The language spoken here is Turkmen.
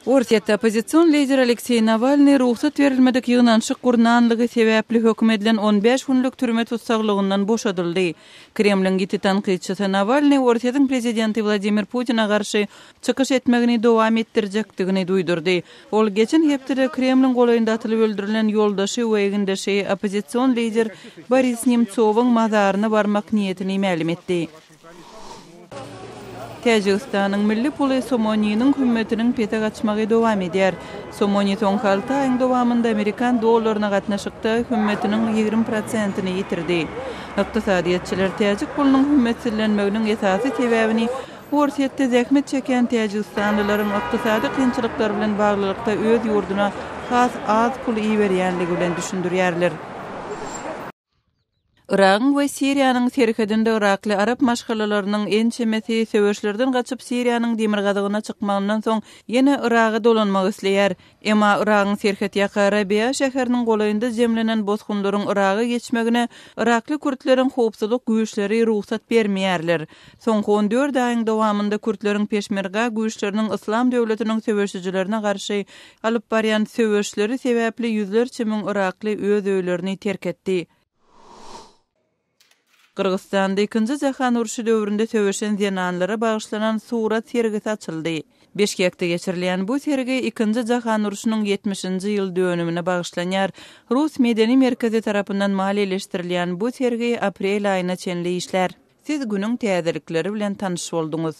Orsýetde oppozision lider Alekseý Nawalnyý rugsat berilmedik ýygnanyşyk gurnanlygy sebäpli höküm edilen 15 günlük türme tussaglygyndan boşadyldy. Kremliň ýiti tankytçysy Nawalnyý Orsýetiň prezidenti Wladimir Putine garşy çykyş etmegini dowam etdirjekdigini duýdurdy. Ol geçen hepdede Kremliň golaýynda atylyp öldürilen ýoldaşy we egindeşi oppozision lider Boris Nemtsowyň mazaryna barmak niýetini mälim etdi. Täjigistanyň milli puly somoniniň hümmetiniň pese gaçmagy dowam edýär. Somoni soňky alty aýyň dowamynda amerikan dollaryna gatnaşykda hümmetiniň 20 prosentini ýitirdi. Ykdysadyýetçiler täjik pulunyň hümmetsizlenmeginiň esasy sebäbini Orsýetde zähmet çekýän täjigistanlylaryň ykdysady kynçylyklar bilen baglylykda öz ýurduna has az pul iberýänligi bilen düşündirýärler. Yragyň we Siriýanyň serhedinde yrakly arap maşgalalarynyň ençemesi söweşlerden gaçyp Siriýanyň demirgazygyna çykmagyndan soň ýene Yraga dolanmak isleýär. Emma Yragyň serhetýaka Rabia şäheriniň golaýynda jemlenen bosgunlaryň Yraga geçmegine yrakly kürtleriň howpsuzlyk güýçleri rugsat bermeýärler. Soňky 14 aýyň dowamynda kürtleriň peşmerga güýçleriniň Yslam döwletiniň söweşijilerine garşy alyp barýan söweşleri sebäpli ýüzlerçe müň yrakly öz öýlerini terk etdi. Gyrgyzystanda Ikinji jahan urşy döwründe söweşen zenanlara bagyşlanan surat sergisi açyldy. Bişkekde geçirilýän bu sergi Ikinji jahan urşunyň ýetmişinji ýyl dönümine bagyşlanýar. Rus medeni merkezi tarapyndan maliýeleşdirilýän bu sergi aprel aýyna çenli işlär. Siz günüň täzelikleri bilen tanyş bolduňyz.